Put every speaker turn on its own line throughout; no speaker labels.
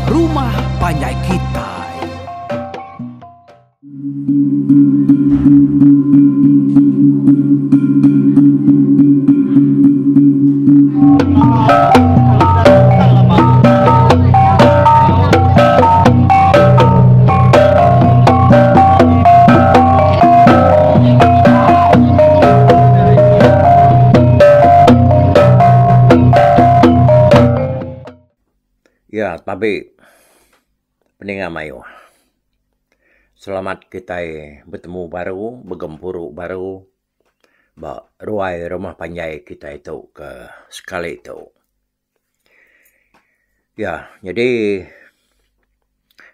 Rumah Panjai Kitai.
Ya tabi peninga mayuh. Selamat kitai betemu baru begempuru baru ba ruai rumah panjai kitai tu ke sekali tu. Ya nyadi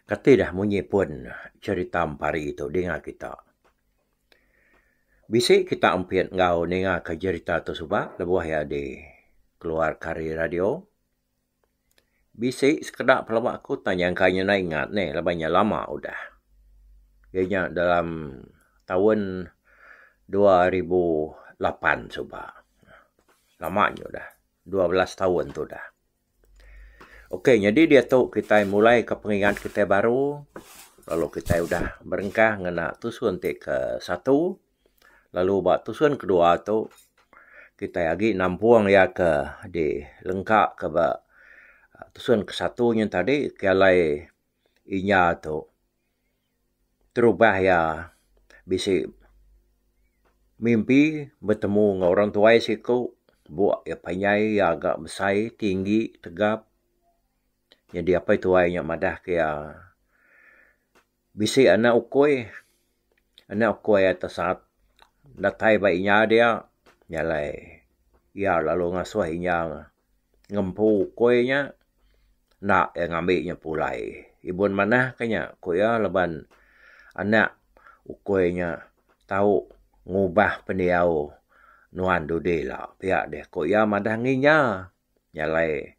kati dah munyi pun cherita empari tu dinga kita. Bisi kita ampit enggau ninga ka cherita tu suba lebuh iya dikeluarka ari radio. Bisi sekeda pelaba aku tang nyangka nya enda ingat neh laban nya lama udah. Iya nya dalam taun 2008 suba. Lama nya udah 12 taun tu udah. Ok nyadi diatu kitai mulai ka pengingat kitai baru lalu kitai udah berengkah ngena tusun ti ke satu. Lalu ba tusun kedua tu kitai agi nampung iya ke dilengka ke ba tusun ke satu nyin tadi ke alai inya tu terubah iya bisi mimpi betemu enggau orang tuai siku buk iya panjai iya ga besai tinggi tegap nyadi apai tuai nya madah ke iya. Bisi anak ukui, anak ukui iya tesat datai ba inya dia nya alai iya lalu ngasuh inya ngempu ukui nya enda iya ngambi nya pulai. Ibun manah ka nya ku iya laban anak ukui nya tau ngubah pendiau nuan dudi ila pia deh ku iya madah nginya. Nya alai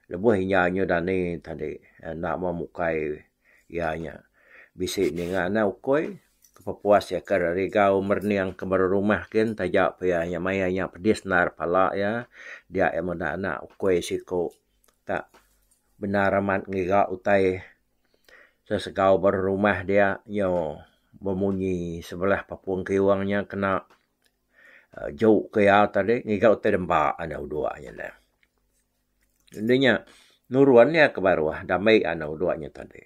lebuh inya nyu dani tadi enda meh mukai iya nya bisi ninga anak ukui kepuas iya ke rigau merening ke baruh rumah gin taja pa iya nya maya nya pedis endar pala iya dia iya meda anak ukui siku tak bendar amat ngiga utai sesegau baruh rumah dia nyu bemunyi sebelah papung kiung nya kena. Juk ke iya tadi ngiga utai demba anak udok nya neh. Indi nya nurun iya ke baruh da ambi anak udok nya tadi.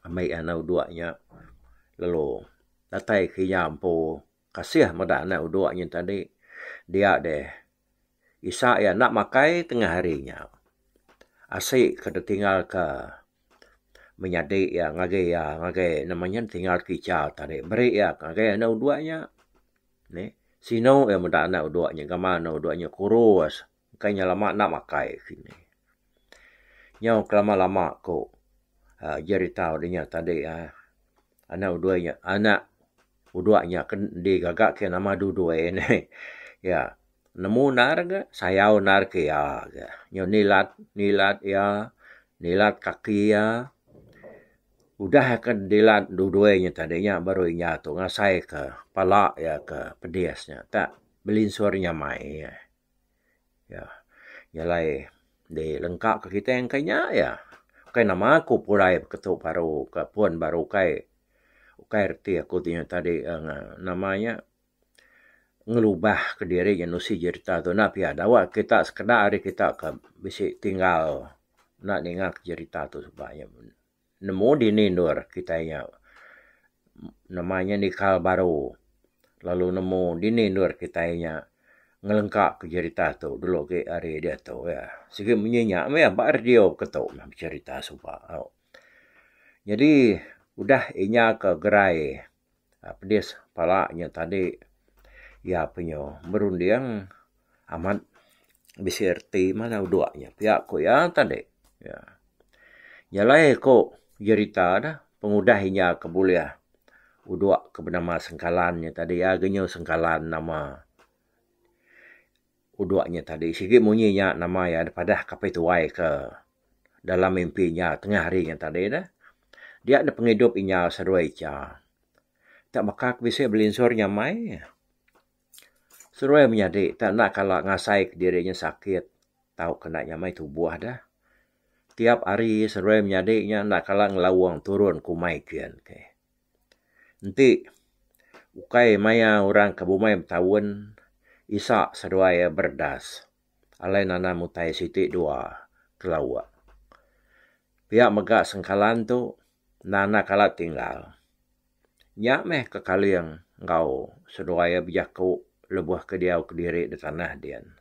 Ambi anak udok nya lalu datai ke iya empu kasih meda anak udok nya tadi dia deh isa iya enda makai tengah hari nya. Asi ke ditinggal ka menyadi iya ngagai iya ngagai nama nya tinggal kicha tadi beri iya ngagai anak udok nya nih sinu iya meda anak udok nya gamal anak udok nya kurus kai nya lama enda makai kini. Nyau ke lama lama ku uhh jerita nya tadi uhh anak udoi nya anak udok nya ke digaga ke nama dudoi neh iya nemu endar ga sayau endar ke iya ga nyau nilat nilat iya nilat kaki iya udah ke dilat dudoi nya tadi nya baru inya tu ngasai ke pala iya ke pedis nya tak belinsur nyamai. Ya. Nya alai dilengka ke kitai engka nya iya. Ukai nama aku pulai ketu baru ke pun baru ukai ukai reti aku ti tadi uhh nama nya ngelubah kediri nusi jerita tu enda pia dawa kita sekeda ari kita ke bisi tinggal enda ninga jerita tu suba. Nemu dini endur kitai nya nama nya nikal baru lalu nemu dini endur kitai nya ngelengka ke jerita tu dulu agi ari diatu iya. Sigi munyi nya meh ba radio ke tu becerita suba. Nyadi udah inya ke gerai pedis pala nya tadi iya penyu berunding amat bisi reti meh udok nya pia ku iya tadi. Nya alai ku jerita ne pengudah inya ke bulih udok ke benama sengkalan nya tadi iya ga nyu sengkalan nama. Udok nya tadi sigi munyi nya nama iya padah ke apai tuai ke dalam mimpi inya tengah hari nya tadi neh. Dia ne pengidup inya seduai icha. Tak baka ke bisi belinsur nyamai. Seduai menyadi tak enda kala ngasai kediri nya sakit tauka enda nyamai tubuh deh. Tiap hari seduai menyadi nya enda kala ngelaung turun ke umai kin ke. Enti ukai maya orang ke bumai betaun isa seduai iya beredas alai nanam utai siti dua ke lauk. Pia mega sengkalan tu enda enda kala tinggal. Nya meh ke kaling enggau seduai iya bejaku lebuh ke diau kediri da tanah din.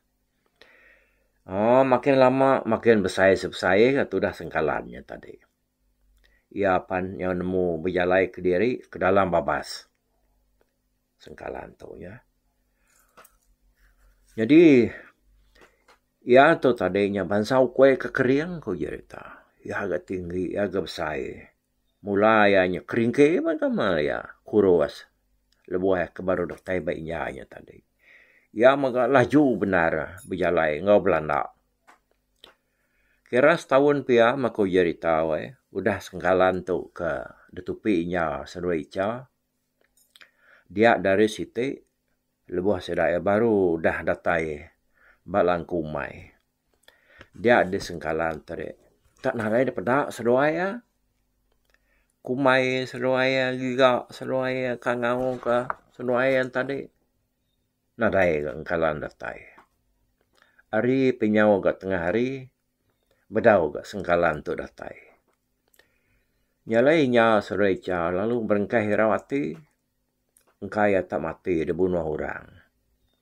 Ooh makin lama makin besai sebesai ga tudah sengkalan nya tadi. Iya pan nyau nemu bejalai kediri ke dalam babas sengkalan tu nya. Nyadi iya tu tadi nya bansa ukui ke kering ku jerita. Iya ga tinggi iya ga besai. Mula iya nya keringki meh gamal iya kurus lebuh iya ke baru datai ba inya nya tadi. Iya mega laju bendar bejalai enggau belanda. Kira setaun pia meh ku jerita weh udah sengkalan tu ke ditupi inya seduai icha. Dia dari siti lebuh sida iya baru udah datai ba langku umai. Dia di sengkalan tadi tak nadai da peda seduai iya. Kumbai seduai iya giga seduai iya kangau ka seduai iya tadi. Nadai ga engkalan datai. Ari pinyau ga tengah hari bedau ga sengkalan tu datai. Nya alai inya seduai icha lalu berengkah irau ati engka iya tak mati dibunuh orang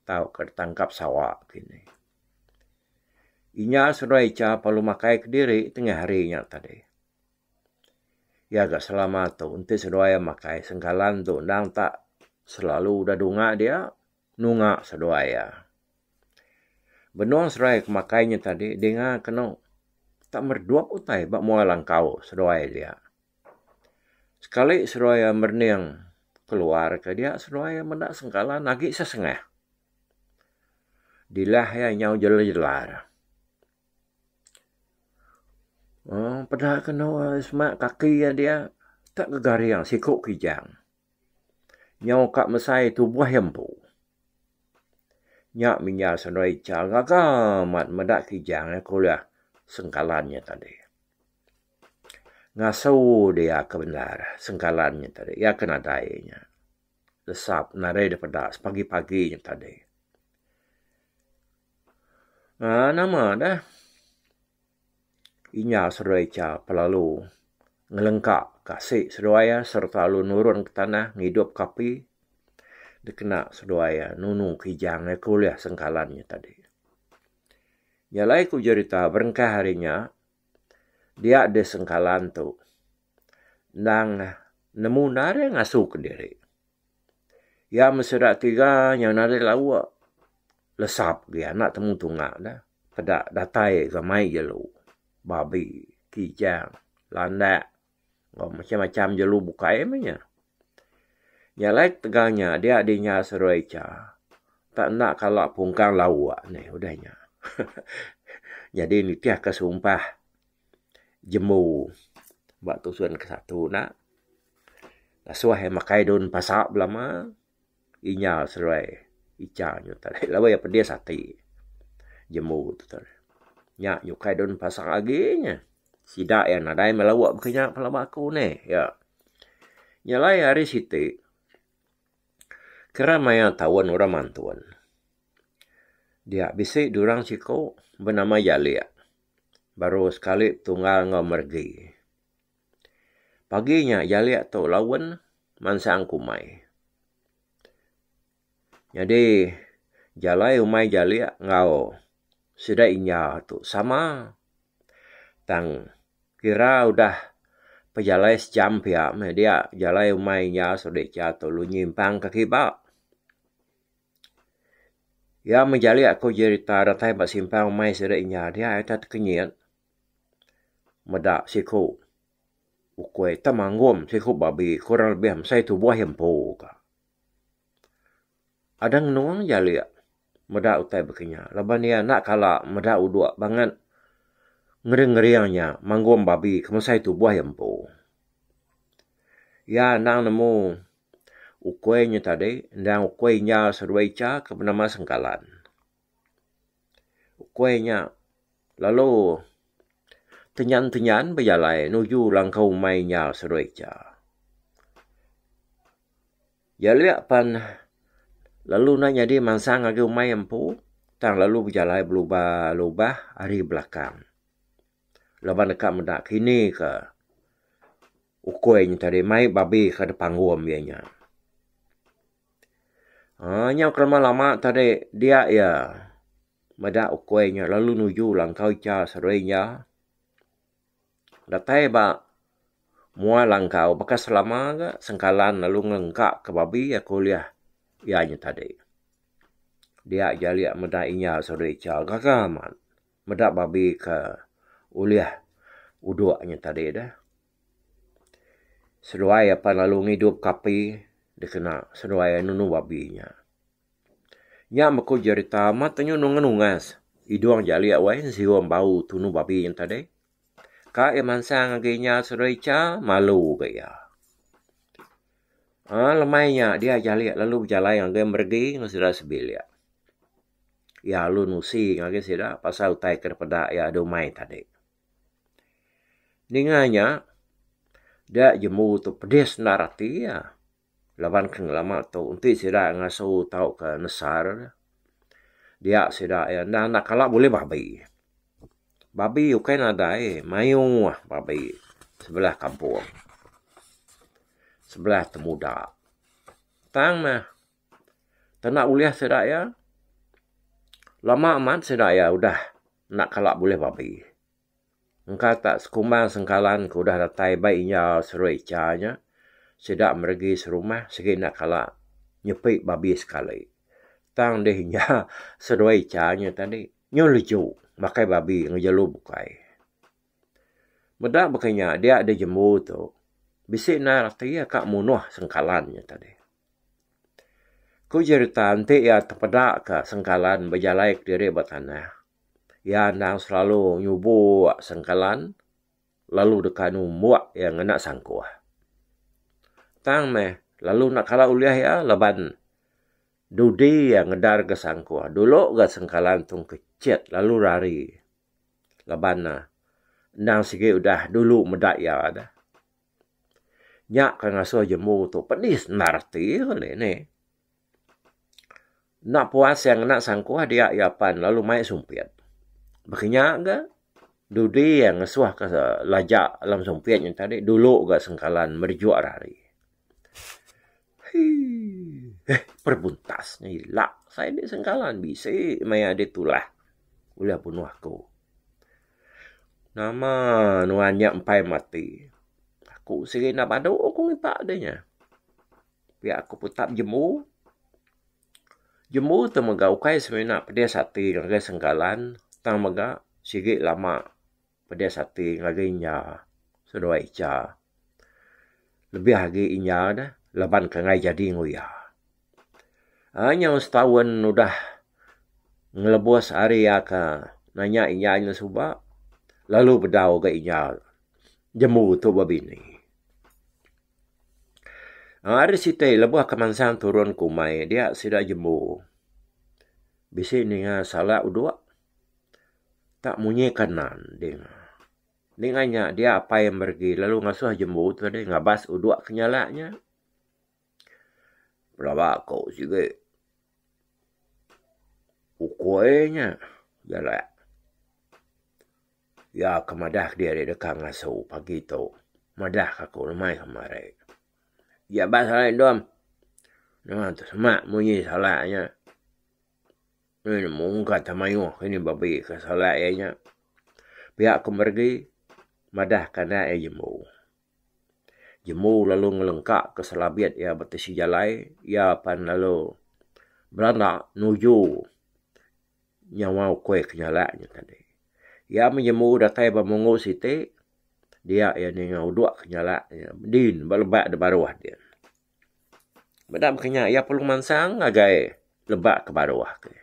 tauka ditangkap sawa kini. Inya seduai icha perlu makai kediri tengah hari nya tadi. Iya ga selama tu enti seduai iya makai sengkalan tu endang tak selalu udah dunga dia nunga seduai iya. Benung seduai ke makai nya tadi dinga kenu tak meredup utai ba mua langkau seduai dia. Sekali seduai iya merening keluar ke dia seduai iya meda sengkalan agi sesengah. Dilah iya nyau jelar-jelar. Uhh peda kenu semak kaki iya dia tak gegaring siku kijang. Nyau ka mesai tubuh iya empu. Nya minya seduai icha gaga amat meda kijang iya ke ulih sengkalan nya tadi. Ngasu dia ke bendar sengkalan nya tadi iya ke nadai nya. Lesap nadai da peda sepagi-pagi nya tadi. Aaa nama deh inya seduai icha pelalu ngelengka ka asi seduai iya sereta lalu nurun ke tanah ngidup ke api dikena seduai iya nunu kijang iya ke ulih sengkalan nya tadi. Nya alai ku jerita berengkah ari nya dia deh sengkalan tu endang nemu enda deh ngasu kediri. Iya meseda tiga nyau nadai lauk lesap agi anak temu tunga ne peda datai ga mai jelu babi, kijang, landak enggau macam macam jelu bukai meh nya. Nya alai ketegal nya dia dinya seduai icha tak enda kala pungkang lauk ne udah nya. Nyadi nitih ka sumpah jembu ba tusun ke satu ne ngasuh iya makai daun pasa belama inya seduai icha nya tadi lalu iya pedis ati jembu tu tadi. Nya nyukai daun pasa agi nya sida iya nadai meh lauk baka nya pelaba aku neh iya. Nya alai hari siti kira maya taun orang mantun dia bisi durang siku benama Jalik. Baru sekali tunggal enggau meregi. Pagi nya jalik tu laun mansang ke umai. Nyadi jalai umai jalik enggau sida inya tu sama tang kira udah pejalai sejam pia meh dia jalai umai inya sida icha tu lalu nyimpang ke kiba. Iya mejalik aku jerita datai ba simpang umai sida inya dia ita tekenyit meda siku ukui temanggum siku babi kurang lebih mesai tubuh iya empu ka. Adang ngenung jalik meda utai baka nya laban iya enda kala meda udok bangat ngering ngering nya manggum babi ke mesai tubuh iya empu. Iya endang nemu. Ukui nya tadi endang ukui inya seduai icha ke benama Sengkalan. Ukui nya lalu Tenyan-tenyan bejalai nuju langkau umai inya seduai icha. Jalik pan lalu enda nyadi mansang agi umai empu tang lalu bejalai belubah-lubah ari belakang. Laban deka meda kini ke ukui nya tadi mai babi ke dipanggum iya nya. Aaa nyau ke lama-lama tadi dia iya meda ukui nya lalu nuju langkau icha seduai iya. Datai ba mua langkau baka selama ga sengkalan lalu ngelengka ke babi aku ulih iya nya tadi. Dia jalik meda inya suri icha gaga amat meda babi ke ulih udok nya tadi deh. Seduai apan lalu ngidup ke api dikena seduai nunu babi nya. Nya meh ku jerita amat tenyu nunga nungas idung jalik weh sium bau tunu babi nya tadi. Ka iya mansang agi inya seduai icha malu ga iya. Aaa lemai nya dia jalik lalu bejalai ngagai meregi enggau sida sebilik. Iya lalu nusi ngagai sida pasal utai ke dipeda iya da umai tadi. Ninga nya da jembu tu pedis endar ati iya. Laban ke ngelama tu enti sida ngasu tauka nesar dia sida iya enda enda kala bulih babi. Babi ukai nadai mayuh babi sebelah kampung sebelah temuda. Tang meh tenda ulih sida iya lama amat sida iya udah enda kala bulih babi. Engka tak sekumbang sengkalan ke udah datai ba inya seru icha nya, sida meregi serumah sigi enda kala nyepi babi sekali. Tang deh inya seduai icha nya tadi nyau leju makai babi enggau jelu bukai. Meda baka nya dia deh jembu tu bisi endar ati iya ka munuh sengkalan nya tadi. Ku jerita enti iya tepeda ka sengkalan bejalai kediri ba tanah. Iya endang selalu nyubok sengkalan lalu deka numbok iya ngena sangkuh. Tang meh lalu enda kala ulih iya laban dudi iya ngedar ga sangkuh dulu ga sengkalan tu kechit lalu rari laban ne endang sigi udah dulu meda iya dah. Nya ke ngasuh jembu tu pedis endar ati kali ne. Enda puas iya ngena sangkuh dia iya pan lalu mai sumpit. Baka nya ga dudi iya ngesuh ka laja dalam sumpit nya tadi dulu ga sengkalan merejuk rari. Hii perbuntas ne ila sai indi sengkalan bisi maya ditulah ulih punuh aku. Nama nuan nya empai mati aku sigi enda badu ku ngipa deh nya. Pia ku putap jembu. Jembu tu mega ukai semina pedis ati ngagai sengkalan tang mega sigi lama pedis ati ngagai inya seduai icha. Lebih agi inya ne laban ke enggai jadi enggau iya. Aaa nyau setaun udah ngelebus ari iya ke nanya inya nya suba lalu bedau ga inya jembu tu bebini. Ari siti lebuh ke mansang turun ke umai dia sida jembu bisi ninga salak udok tak munyi kanan dinga. Ninga nya dia apai meregi lalu ngasuh jembu tadi ngabas udok ke nyalak nya. Pelaba ku sigi ukui nya jalak. Iya ke madah diri deka ngasu pagi tu madah ka aku lemai kemari. Iya ba salai endom ngan tu semak munyi salak nya. Meh nemu ungkat mayuh ini babi ka salak iya nya. Pia ku meregi madah ka anak iya jembu. Jembu lalu ngelengka ka selabit iya ba tisi jalai iya pan lalu belanda nuju. Nyawa ukui ke nyalak nya tadi. Iya meh nyemu datai ba munggu siti dia iya ninga udok ke nyalak nya din ba lebak da baruh din. Meda meh kinya iya perlu mansang ngagai lebak ke baruh ke.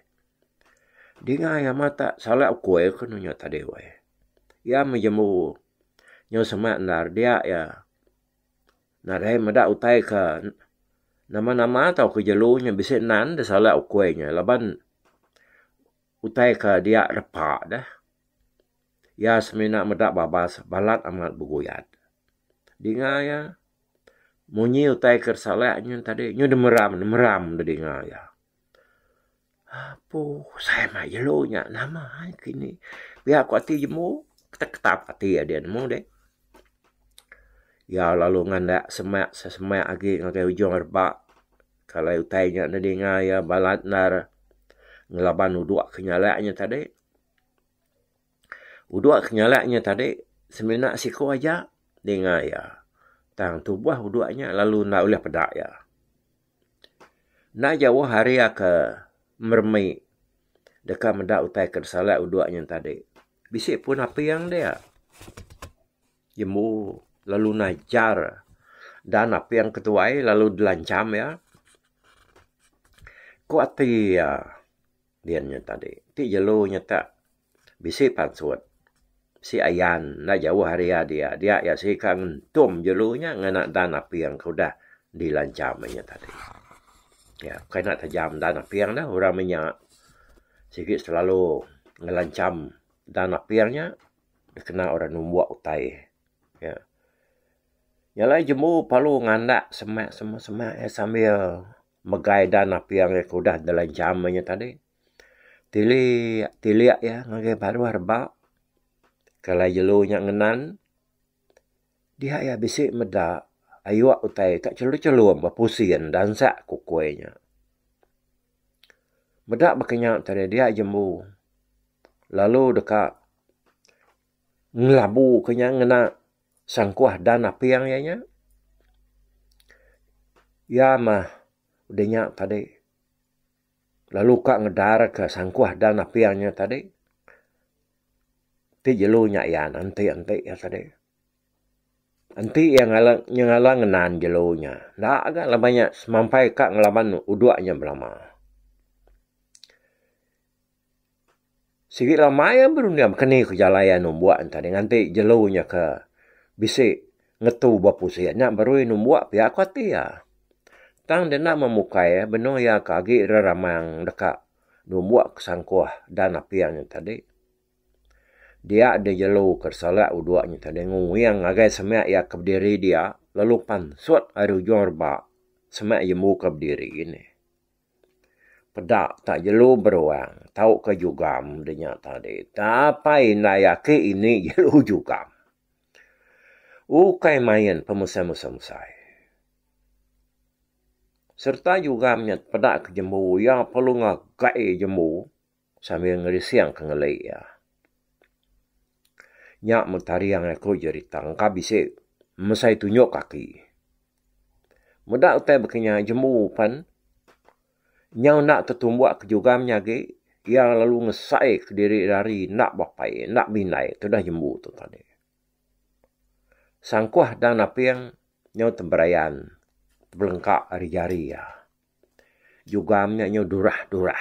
Dinga iya matak salak ukui ke anu nya tadi weh. Iya meh jembu nyau semak endar dia iya nadai meda utai ke nama-nama tauka jelu nya bisi nan da salak ukui nya laban utai ke dia repa deh. Iya semina meda babas balat amat beguyat. Dinga iya munyi utai ke disalak nyin tadi nyu demeram demeram da dinga iya. Apu sai mah jelu nya nama ai kini pia ku ati jembu ketap ketap ati iya nemu deh. Iya lalu ngandak semak semak agi ngagai ujung rebak kalai utai nya nedinga iya balat endar ngelaban udok ke nyalak nya tadi. Udok ke nyalak nya tadi semina siku aja dinga iya tang tubuh udok nya lalu enda ulih peda iya. Enda jauh ari iya ke meremi deka meda utai ke disalak udok nya tadi. Bisi pun aping dia jembu lalu najar dan aping ke tuai lalu dilancham iya. Ku ati iya din nya tadi ti jelu nya tak bisi pansut bisi ayan enda jauh ari iya dia. Dia iya sika ngentum jelu nya ngena dan aping ke udah dilancham inya tadi. Iya kai enda tajam dan aping ne orang menya sigi selalu ngelancham dan aping nya dikena orang numbuk utai. Iya. Nya alai jembu perlu ngandak semak semak semak iya sambil megai dan aping iya ke udah dilancham inya tadi. Tilik tilik iya ngagai baruh rebak kalai jelu nya ngenan dia iya bisi meda ayuk utai ka chelum chelum bepusin dansak kukui nya. Meda baka nya tadi dia jembu lalu deka ngelabu ke nya ngena sangkuh dan aping iya nya. Iya mah udah nya tadi. Lalu ka ngedar ka sangkuh dan aping nya tadi ti jelu nya iya enti enti iya tadi. Enti iya ngala nyengala ngenan jelu nya enda ga laban nya semampai ka ngelaban udok nya belama. Sigi lama iya berunding baka ni ku jalai iya numbuk ne tadi nganti jelu nya ke bisi ngetu ba pusin nya baru iya numbuk pia ku ati iya. Tang deh enda memukai benung iya ke agi reramang deka numbuk ke sangkuh dan aping nya tadi. Dia deh jelu ke salak udok nya tadi nguing ngagai semak iya ke bediri dia lalu pansut ari ujung rebak semak jembu ke bediri nih. Peda tak jelu beruang tauka jugam de nya tadi. Tapai indai aki ini jelu jugam. Ukai main pemesai-mesai. Sereta jugam nya peda ke jembu iya perlu ngagai jembu sambil ngerising ke ngeli iya. Nya meh taring aku jerita engka bisi mesai tunjuk kaki. Meda utai baka nya jembu pan nyau enda tetumbuk ke jugam nya agi iya lalu ngesai kediri rari enda bapai enda bindai tudah jembu tu tadi. Sangkuh dan aping nyau teberayan tebelengka ari jari iya. Jugam nya nyau durah-durah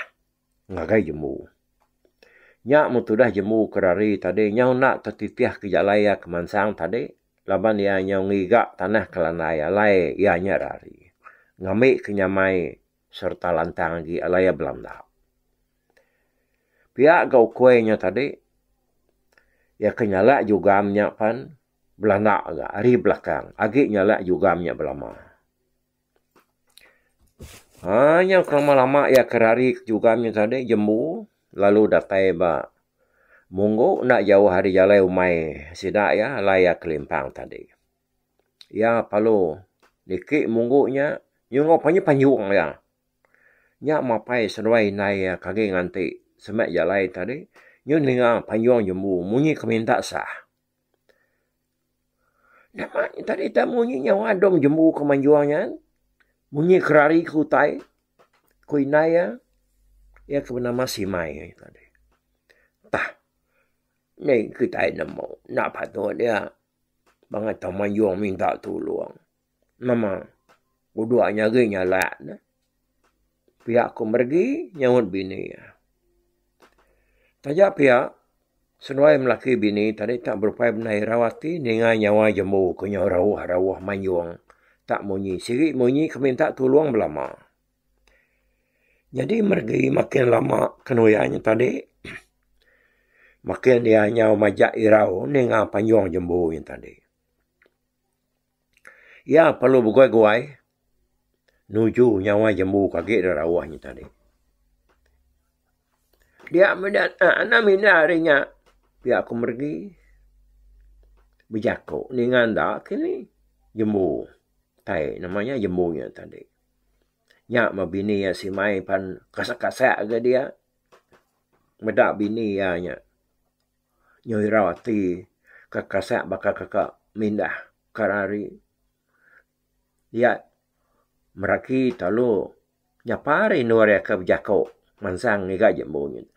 ngagai jembu. Nya meh tudah jembu ke rari tadi nyau enda tetitih ke jalai iya ke mansang tadi laban iya nyau ngiga tanah ke landai alai iya nya rari ngambi ke nyamai sereta lantang agi alai iya belanda. Pia ga ukui nya tadi iya ke nyalak jugam nya pan belanda ga ari belakang agi nyalak jugam nya belama. Haa nyau ke lama lama iya ke rari ke jugam nya tadi jembu lalu datai ba munggu enda jauh ari jalai umai sida iya alai iya kelimpang tadi. Iya perlu niki munggu nya nyungok panjung panjung iya. Nya mapai seduai indai iya ke agi nganti semak jalai tadi nyun ninga panjung jembu munyi ke minta sah. Nama nya tadi tak munyi nyawa dom jembu ke manjung nya. Munyi kerari ke utai. Ku indai iya. Iya ke benama Simai tadi. Tah. Ni kitai nemu. Enda patut iya. Bangat tau manjung minta tulung. Nama udok nya agi nyalak ne. Pia ku meregi nyaut bini iya. Taja pia seduai melaki bini tadi tak berupai bendar irau ati ninga nyawa jembu ke nyau rauh rauh manjung tak munyi sigi munyi ke minta tulung belama. Nyadi meregi makin lama kenuya nya tadi. Makin iya nyau majak irau ninga panjung jembu nya tadi. Iya perlu beguai-guai nuju nyawa jembu ke agi da rauh nya tadi. Dia meda anang mindah ari nya pia ku meregi bejaku ninga enda kini jembu tai nama nya jembu nya tadi. Nya meh bini iya simai pan kasak-kasak ga dia meda bini iya nya nyau irau ati ka kasak baka kaka mindah ka rari. Iya meraki telu nyapa ari endur iya ke bejaku mansang ngiga jembu nyin.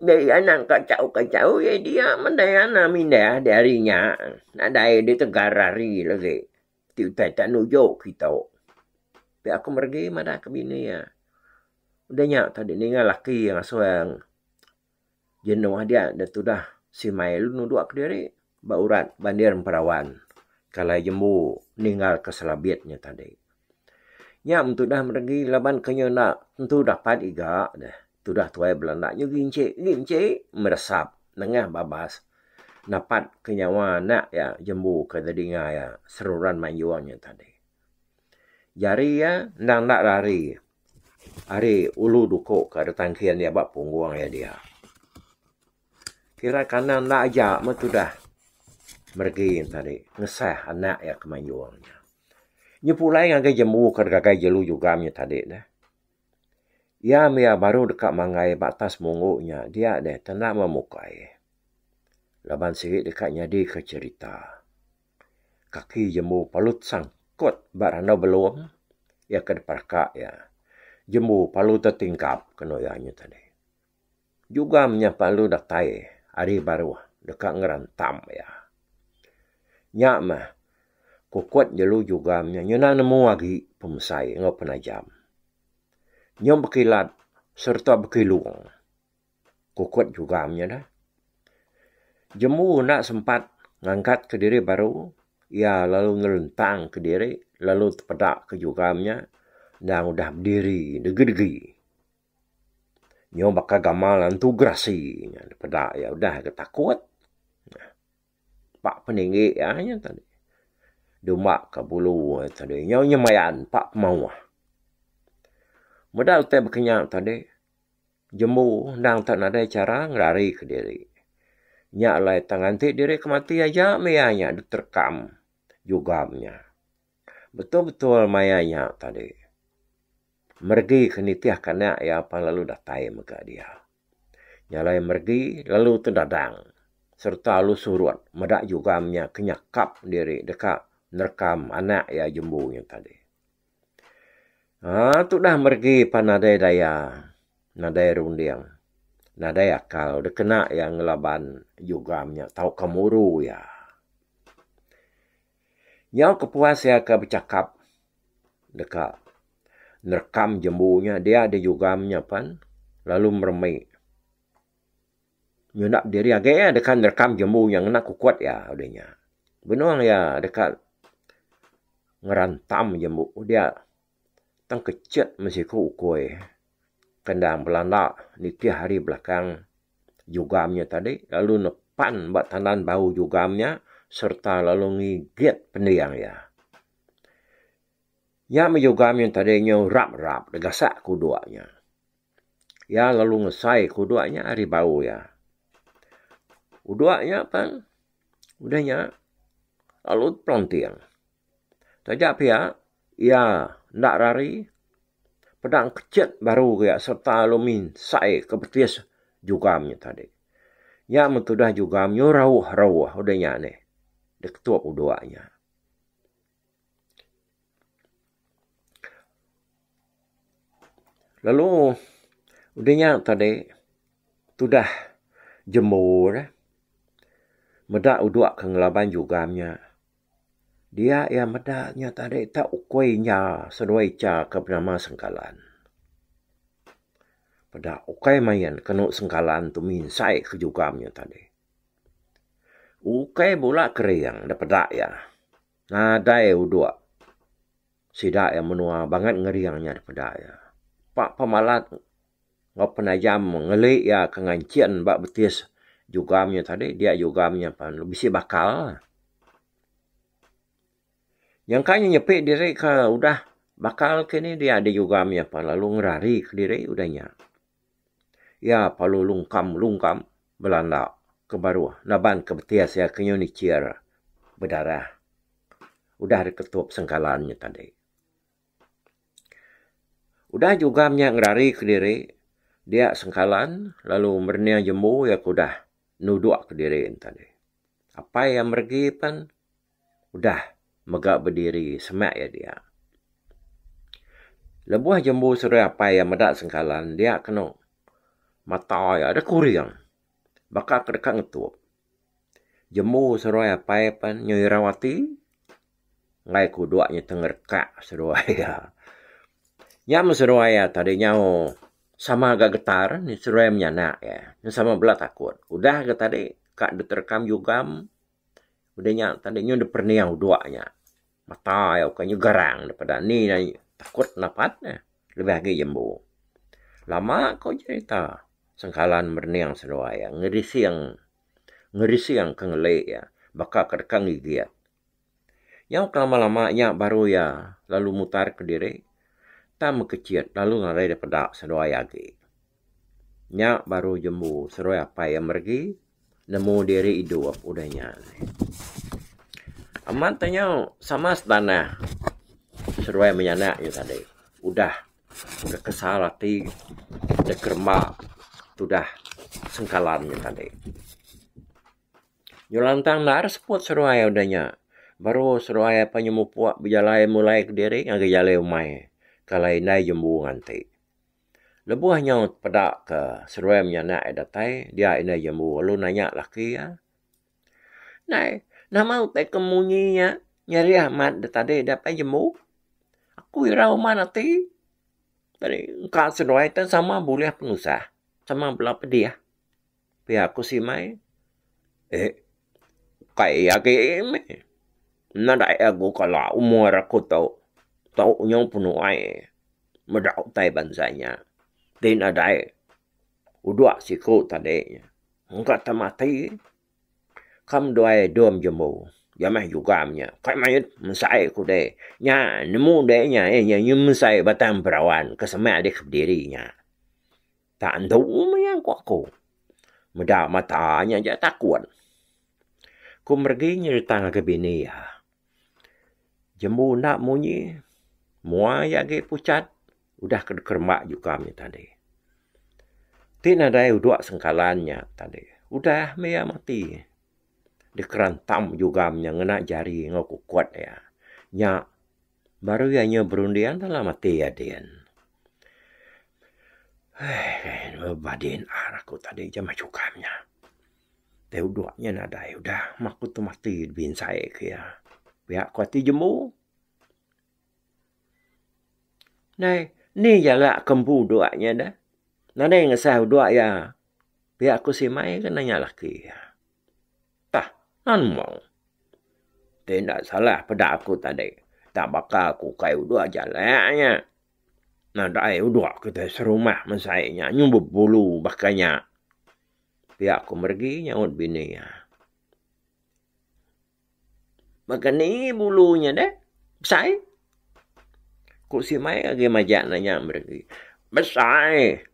Dei anang kachau-kachau iya dia mendai anang mindah di hari nya nadai ditegar hari lagi ti utai tak nuju kitu. Pia ku meregi madah ke bini iya. Udah nya tadi ninga laki iya ngasuh iya Jenuh dia da tudah Simai lalu nudok kediri ba urat bandir Perawan ke alai jembu ninggal ke Selabit nya tadi. Nya men tudah meregi laban ke nyu enda tentu dapat iga deh tudah tuai belanda nyu ginchi ginchi meresap nengah babas napat ke nyawa anak iya jembu ke didinga iya seruran manjung nya tadi. Jari iya endang enda rari. Ari ulu duku ka ditangkin iya ba punggung iya dia. Kira kanan enda aja meh tudah meregi ne tadi ngesah anak iya ke mayung nya. Nyu pulai ngagai jembu ke digagai jelu jugam nya tadi neh. Iya mih iya baru deka manggai ba atas munggu nya dia deh tenda memukai laban sigi deka nyadi ke cherita. Kaki jembu palu tesangkut ba randau belung iya ke diperaka iya. Jembu palu tetingkap kenu iya nya tadi. Jugam nya palu datai ari baruh deka ngerantam iya. Nya meh kukut jelu jugam nya nyuna nemu agi pemesai enggau penajam. Nyau bekilat sereta bekilung. Kukut jugam nya dah. Jembu enda sempat ngangkat ke diri baru, iya lalu ngelentang ke diri lalu tepeda ke jugam nya endang udah bediri degi-degi. Nyau baka gamal antu gerasi nya peda iya udah ga takut. Pak peninggi iya nya tadi. Dumba ka bulu iya tadi nyau nyemayan pak pemauh. Meda utai baka nya tadi. Jembu endang tak nadai chara ngerari kediri. Nya alai tang nganti diri ke mati aja meh iya nya diterekam jugam nya. Betul-betul maya nya tadi. Meregi ke nitih ke anak iya pan lalu datai mega dia. Nya alai meregi lalu tedadang sereta lalu surut meda jugam nya ke nyakap diri deka nerekam anak iya jembu nya tadi. Aaa tudah meregi pan nadai daya, nadai runding, nadai akal dikena iya ngelaban jugam nya tauka muru iya. Nyau kepuas iya ke bechakap deka nerekam jembu nya dia deh jugam nya pan lalu meremi. Nyunak diri agi iya deka nerekam jembu nya ngena kukut iya udah nya. Benung iya deka ngerantam jembu dia tang kechet meh siku ukui ke endang belanda nitih ari belakang jugam nya tadi lalu nepan ba tandan bau jugam nya sereta lalu ngigit pending iya. Nya meh jugam nya tadi nyau rap-rap gasak kudok nya. Iya lalu ngesai ke udok nya ari bau iya. Udok nya pan udah nya lalu pelanting. Taja pia iya enda rari peda ngkechit baru iya sereta lalu minsai ke betis jugam nya tadi. Nya meh tudah jugam nyu rauh-rauh udah nya neh diketup udok nya. Lalu udah nya tadi tudah jembu ne meda udok ke ngelaban jugam nya. Dia iya meda nya tadi tak ukui inya seduai icha ke benama Sengkalan. Peda ukai main kenu Sengkalan tu minsai ke jugam nya tadi. Ukai bula kering da peda iya. Nadai udok sida iya menua bangat ngering nya dipeda iya. Pak pemalat enggau penajam ngeli iya ke nganchin ba betis Jugam nya tadi dia jugam nya pan bisi bakal. Nyangka nya nyepi diri ke udah bakal kini dia di jugam nya pan lalu ngerari kediri udah nya. Iya perlu lungkam-lungkam belanda ke baruh laban ke betis iya ke nyau nichir bedarah udah diketup sengkalan nya tadi. Udah jugam nya ngerari kediri dia sengkalan lalu merening jembu iya ke udah nudok kediri ne tadi. Apai iya meregi pen udah mega bediri semak iya dia. Lebuh jembu seduai apai iya meda sengkalan dia kenu mata iya deh kuring baka ke deka ngetup. Jembu seduai apai pen nyu irau ati enggai ke udok nya tengerekak seduai iya. Nya meh seduai iya tadi nyau sama ga getar seduai menyanak iya sama bela takut. Udah ga tadi ka diterekam jugam Udah nya tadi nyu dep perening udok nya. Mata iya ukai nyu garang daripada ni takut napat ne lebih agi jembu. Lama ko jerita sengkalan merening seduai iya ngerising ngerising ke ngeli iya baka ke deka ngigit. Nyau ke lama lama nya baru iya lalu mutar kediri tang mekechit lalu ngagai da peda seduai agi. Nya baru jembu seduai apai iya meregi nemu diri idup udah nya. Amat te nyau sama setanah seduai menyanak nya tadi udah kesal ati deka tudah sengkalan nya tadi. Nyau lantang endar seput seduai udah nya. Baru seduai apai nyemupuk bejalai mulai kediri ngagai jalai umai kalai indai jembu nganti. Lebuh nyau peda ke seduai menyanak iya datai dia indai jembu lalu nanya laki iya. Nai nama utai ke munyi nya nyerih amat da tadi da apai jembu. Aku irau amat ati tadi engka seduai te sama bulih penusah sama bela pedih. Pia ku Simai. Eh ukai agi meh. Nadai agu kala umur aku tu. Tu nyau penuai meda utai bansa nya. Ti nadai udok siku tadi engka te mati. Kam duai dom jembu jamah jugam nya. Kai mayut mesai ku deh. Nya nemu deh nya eh nya mesai batang perawan ke semak deh ke bediri nya. Tak entu maya ku aku. Meda mata nya aja takut. Ku meregi nyerita ngagai bini iya. Jembu enda munyi, mua iya agi puchat udah ke dikeremba jugam nya tadi. Ti nadai udok sengkalan nya tadi, udah meh iya mati. Dikerantam jugam nya ngena jari enggau kukut iya. Nya Baru iya nyau berunding dalam ati iya din. Eii bebadin ar aku tadi jamah jugam nya. Deh udok nya nadai udah meh aku tu mati binsai ke iya. Pia ku ati jembu. Nai ni jalak ke empu udok nya deh. Nadai ngesah udok iya. Pia ku Simai ke nanya laki iya. Tah, nemu. Ti enda salah peda aku tadi. Tak baka aku ukai udok jalak nya. Nadai udok kitai serumah mesai nya nyu bebulu baka nya. Pia ku meregi nyaut bini iya. Baka ni bulu nya deh besai? Ku Simai agi majak nanya meregi. Besai.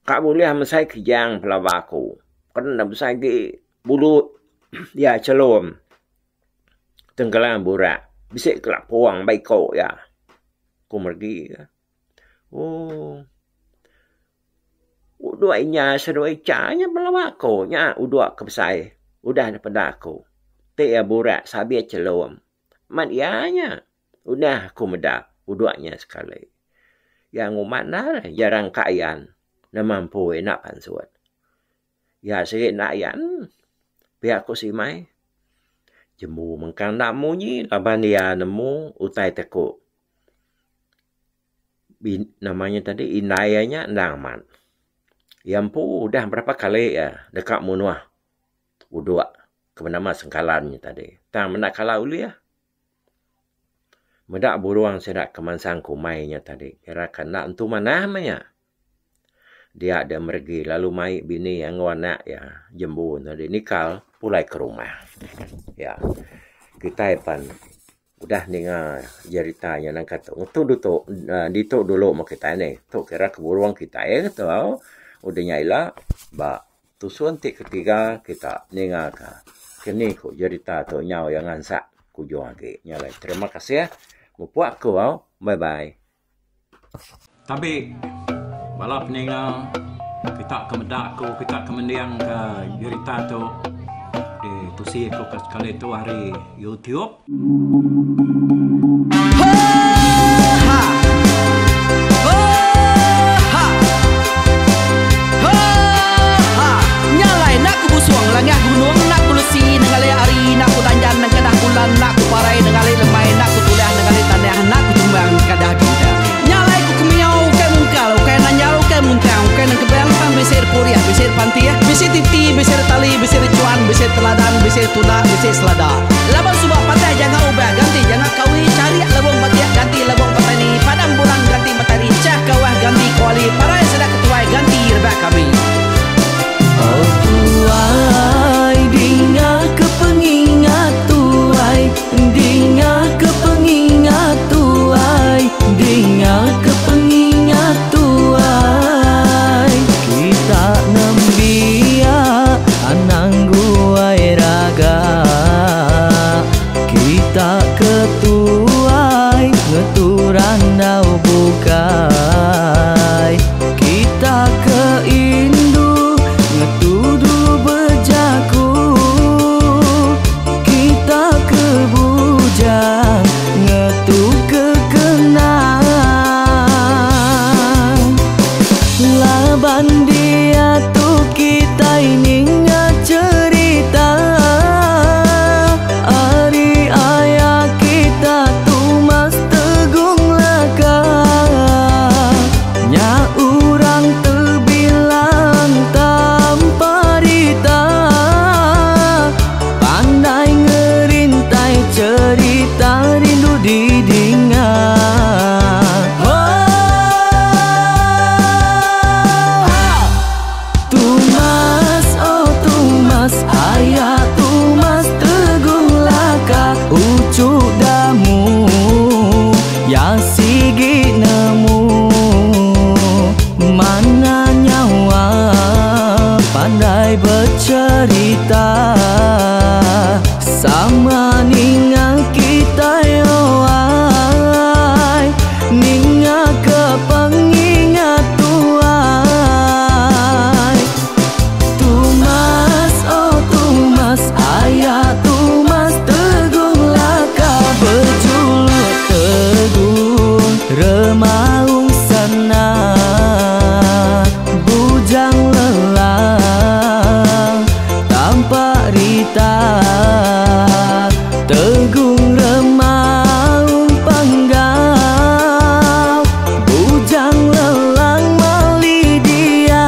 Ka bulih mesai kijang pelaba aku. Ken ne besai agi bulu iya chelum tengkelang burak bisi kelapung ba iko iya. Ku meregi ka. Ooh udok inya seduai icha nya pelaba aku nya udok ke besai udah ne peda aku. Ti iya burak sabit chelum. Mat iya nya. Udah aku meda udok nya sekali. Iya nguman endar jarang ka ayan nama empu enda pansut. Iya sigi enda ayan pia ku Simai. Jembu mengkang enda munyi laban iya nemu utai te ku nama nya tadi indai iya nya endang amat. Iya empu udah berapa kali iya deka munuh udok ke benama Sengkalan nya tadi tang menda kala ulih. Meda burung sida ke mansang ke umai nya tadi kira ke enda entu manah meh nya. Dia deh meregi lalu mai bini iya enggau anak iya jembu ne nikal pulai ke rumah. Iya kitai pan udah ninga jerita nya nangka tu. Ngetu ditu uhh ditu dulu meh kitai nih. Tu kira ke burung kitai tu au. Udah nya ila ba tusun ti ketiga kita ninga ka kini ku jerita tu nyau iya ngansak kujung agi. Nya alai terima kasih mupuk aku au. Bye bye. Tabi bala peninga kita ke meda aku kita ke mending ka jerita tu ditusi aku ke sekali tu ari YouTube.
Oh tuai dinga ke pengingat tuai dinga ke pengingat tuai dinga ke pengingat tuai kita nembiak anang guai raga kita ke tuai ngetu randau bukai kita ke indu ngetu dulu bejaku kita ke bujang ngetu ke kenang laban diatu kitai ninga cherita ari aya kita Tumas Tegung Laka nya orang tebilang tanpa rita pandai ngerintai cherita rindu didinga. Tumas oh Tumas aya Tumas Tegung Laka uchu damu ya sigi nemu mana nyawa pandai becerita sama ninga kitai oh ai ninga ke pengingat tuai Tumas oh Tumas aya Tumas Tegung Laka bejuluk Tegung Remaung Sana Bujang Lelang Tampak Rita Tegung Remaung Panggau Bujang Lelang Mali Diau.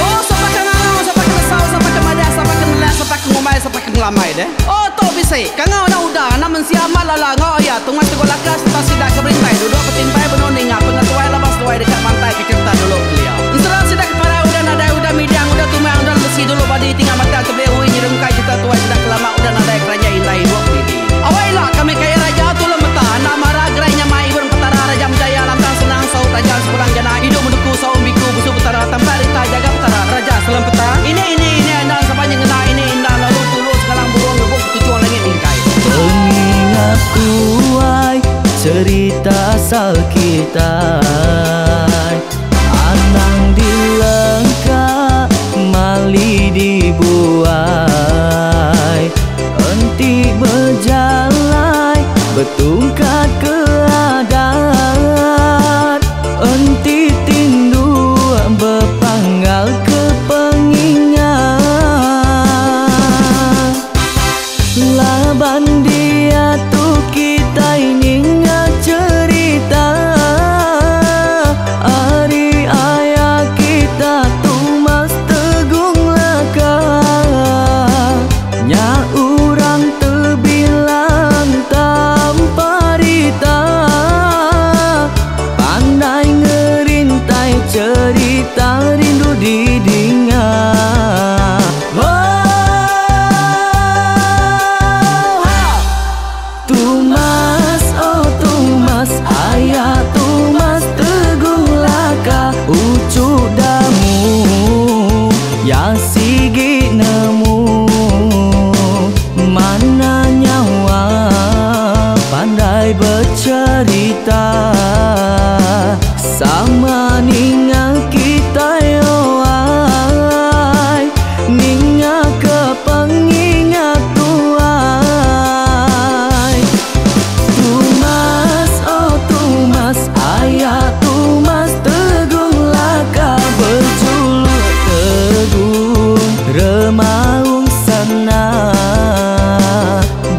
Oh sapa ke ngangau sapa ke nesau sapa ke madah sapa ke nelak sapa ke ngumbai sapa ke ngelamai deh. Oh tu bisi kangau anak uda anak mensia amat lala enggau aya tungai tegok laka sereta sida ke berintai duduk betimpai benung ninga pengetuai laban seduai deka mantai ke kereta dulu kelia. Ensera sida ke parai udah nadai udah midang udah tumang udah lemesi dulu badi tinggal batang tebeli ui nyerungkai cerita tuai sida ke lama udah nadai keranjai indai ibuk didi. Awai ila kami kaya raja tulung meta enda mara gerai nyamai ibun petara raja menjaya lantang senang saut raja sepulang jana idup menuku saum biku busu petara tampak rita jaga petara raja selem peta ini ini ini enda sapa nyengenda ini enda lalu tulu segalang burung rebuk betuchung langit mingkai.
Pengingat tuai cerita asal kitai Anang dilengka mali dibuai Enti bejalai betungkat ke adat Enti tinduk bepanggal ke pengingat Laban diatu kitai ninga cherita. Dinga ke pengingat tuai. Tumas oh Tumas aya Tumas Tegung Laka bejuluk Tegung Remaung Sana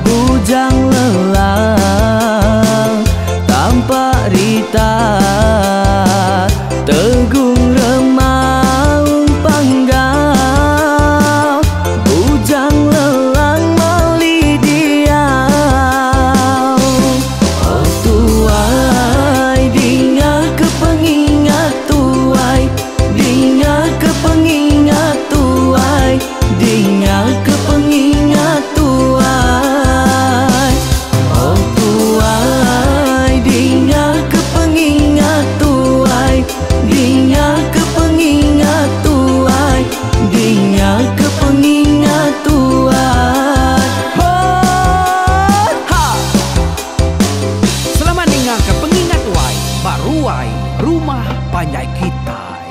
Bujang Lelang Tampak Rita Tegung Remaung Panggau Bujang Lelang Mali Diau. Oh tuai dinga ke pengingat tuai, dinga ke pengingat tuai, dinga ke pengingat tuai. Oh tuai dinga ke pengingat tuai, dinga ke pengingat tuai, dinga ke pengingat tuai.
Ho ha. Selamat ninga ke pengingat tuai ba ruai rumah panjai kitai.